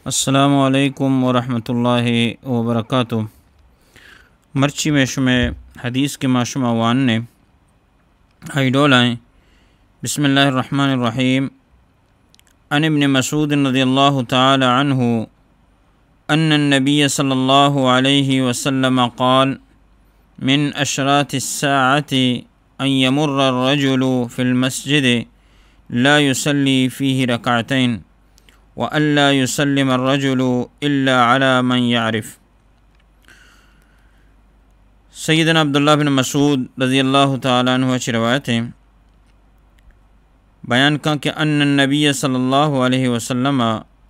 السلام علیکم ورحمۃ اللہ وبرکاتہ۔ مرچی میں شمع حدیث کے ما شما واننے، آئی ڈولائیں۔ بسم اللہ الرحمن الرحیم۔ عن ابن مسعود رضی اللہ تعالی عنہ ان النبی صلی اللہ علیہ وسلم قال: من اشراط الساعة ان يمر الرجل في المسجد لا يصلي فيه ركعتين، وألا يسلم الرجل إلا على من يعرف۔ سیدنا عبداللہ بن مسعود رضی اللہ تعالی عنہ چی روایت ہے، بیان کن کہ ان النبی صلی اللہ علیہ وسلم،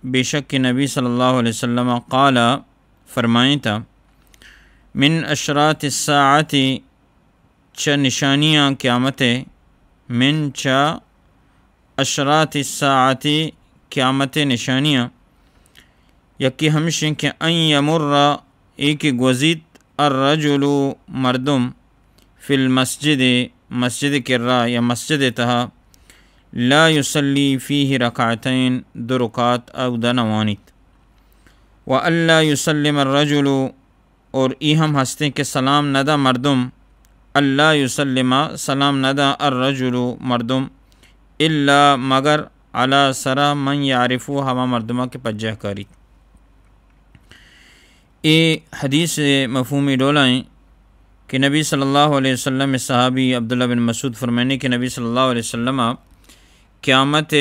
بے شک کہ نبی صلی اللہ علیہ وسلم، قال، فرمائیں تا، من اشراط الساعة، چہ نشانیاں قیامت ءِ، من چہ اشراط الساعة، قیامت ءِ نشانیاں، یکی ہمشیں کہ ان یمر، اے کہ گوزیت، الرجل، مردم، فی المسجد، مسجد کرا یا مسجد تہا، لا یصلی فیہ رکعتین، دو رکعت اودا نہ وانیت، و الا یسلم الرجل، اور ای ہم ہستیں کہ سلام ندا مردم، الا یسلم، سلام ندا، الرجل، مردم، الا، مگر، علی، سرا، من یعرف، ہما مردما کہ پجاہ کاریت۔ اے حدیث مفہومی ڈولائیں کہ نبی صلی اللہ علیہ وسلم، صحابی عبداللہ بن مسعود فرمائنے کہ نبی صلی اللہ علیہ وسلم قیامت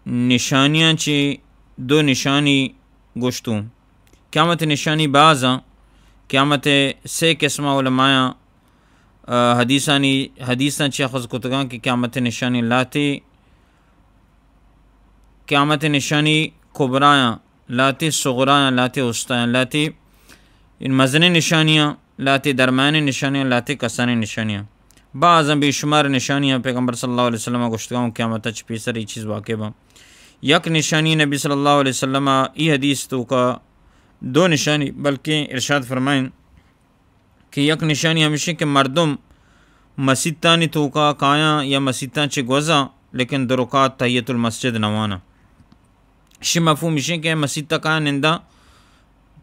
نشانیاں چی دو نشانی گوشتوں۔ قیامت نشانی بازاں، قیامت سے قسم علمایاں، آ، حدیثانی، حدیثاں چی اخذ کتگاں کہ قیامت نشانی لاتے، قیامت نشانی کبرایاں، لاتے صغرایاں، لاتے استایاں، لاتے ان مزنیں نشانیاں، لاتے درمیانیں نشانیاں، لاتے کسانیں نشانیاں۔ بازاں بے شمار نشانیاں پیغمبر صلی اللہ علیہ وسلم گوشتگاں، قیامت چ پیسر ای چیز واقع باں۔ یک نشانی نبی صلی اللہ علیہ وسلم ای حدیث توکا دو نشانی، بلکہ ارشاد فرمائیں کہ یک نشانی ہمیشیں کہ مردم مسیتانی توکا کایاں یا مسیتاں چہ گوزاں، لیکن دو رکعت تحیت المسجد نہ واناں۔ شی مفہوم ایشیں کہ مسیت کایاں ننداں،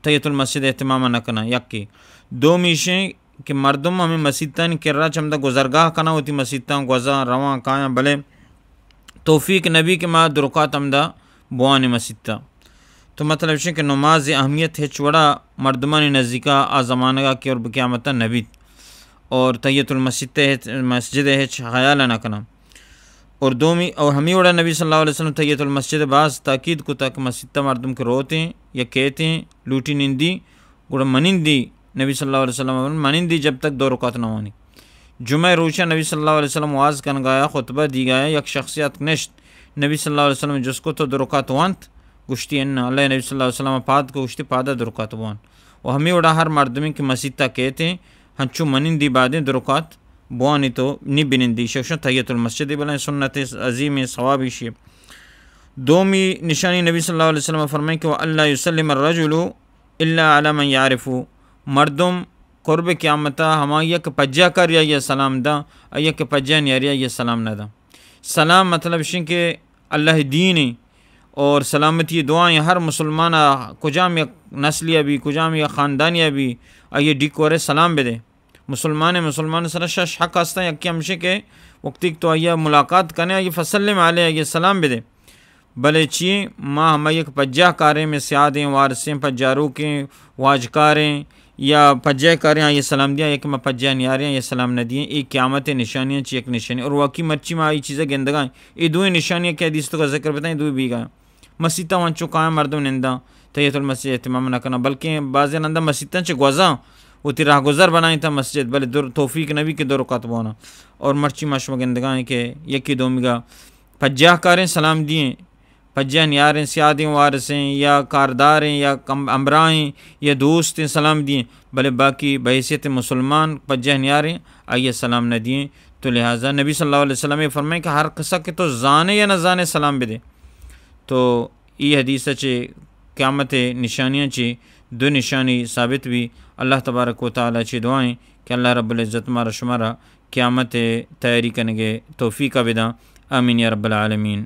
تحیت المسجد اہتمام نہ کناں، یکے۔ دومی ایشیں کہ مردم ہمیں مسیتانی کرا چمدا گزرگاہ کناں، وتی مسیتاں گوزاں رواں کایاں، بلے توفیق نبی کہ ما دو رکعت ہمدا بوانیں مسیتا۔ تو مطلب ایشیں کہ نماز اہمیت ہچ وڑا مردمانی نزیکا آ زمانگا کہ اور بقیامتا نبیت اور تحیت المسجد، مسجد ہچ خیال نہ کناں۔ اور دومی، اور ہمی وڑا نبی صلی اللہ علیہ وسلم تحیت المسجد باز تاکید کتا کہ مسیتا مردم کہ روتیں یا کیتیں لوٹی نندی، گڑا منندی، نبی صلی اللہ علیہ وسلم منندی جب تک دو رکعت نہ وانی۔ جمعہ روچا نبی صلی اللہ علیہ وسلم واز کنگا یا خطبہ دیگا یا یک شخصیت نشت، نبی صلی اللہ علیہ وسلم جست کو تو دو رکعت وانت؟ گوشتی انا۔ اللہ نبی صلی اللہ علیہ وسلم پاد کو گوشتی پادا دو رکعت بوان۔ و ہمی وڑا ہر مردمی کہ مسیتا کیتیں ہنچو منندی بادیں دو رکعت بوانی تو نی بنندی، شوشن تحیت المسجد بلائیں سنت عظیم ثوابی شی۔ دومی نشانی نبی صلی اللہ علیہ وسلم فرمائیں کہ و الا یسلم الرجل الا علی من یعرف، مردم قرب قیامتا ہمائی کہ پجاہ کاری آئی سلام دا، آئی کہ پجاہ نیاری آئی سلام نہ دا۔ سلام مطلب شن کہ اللہ دین اور سلامتی دعائیں ہر مسلمان کجام یک نسلی بھی، کجام یک خاندانی بھی، آئی ڈیک ورے سلام بدے۔ مسلمان مسلمان سرا شش حق ہستاں، یکی ہمشی کہ وقتی کہ تو آئی ملاقات کنے، آئی فسلم علیہ، آئی سلام بدے۔ بلے چی ما ہمائی یک پجاہ کاریں، میں سیادیں، وارثیں، پجاروکیں، واجکاریں یا پجاہ کاریں، آئی سلام دیاں، یک ما پجاہ نیاریں، آئی سلام نہ دییں، اے قیامت نشانیاں چی یک نشانی۔ اور واقعی مرچی ما آئی چیزا گندگائیں، اے دوئیں نشانیاں کہ حدیث تو کا ذکر بتائیں، دوئیں بیگائیں۔ مسیتاں وانچو کایاں مردم ننداں، تحیت المسجد اہتمام نہ کناں، بلکیں بازیں ننداں مسیتاں چہ گوزاں وتی راہ گزر بنائیں تا مسجد، بلے در توفیق نبی کہ دو رکعت بوانا۔ اور مرچی ما شما گندگائیں کہ یکی دومیگا پجاہ کاریں سلام دییں، پجاہ نیاریں، سیادیں وارثیں یا کارداریں یا کم-، ہمراہیں یا دوستیں سلام دییں، بلے باقی بحیثیت مسلمان پجاہ نیاریں، آئی سلام نہ دییں۔ تو لہذا نبی صلی اللہ علیہ وسلم فرمائیں کہ ہر کسا کہ تو زانے یا نہ زانے سلام بدے۔ تو ای حدیث چہ قیامت نشانیاں چہ دو نشانی ثابت بی۔ اللہ تبارک و تعالی چہ دعائیں کہ اللہ رب العزت مارا شمارا قیامت تیاری کنگے توفیق بداں۔ آمین یا رب العالمین۔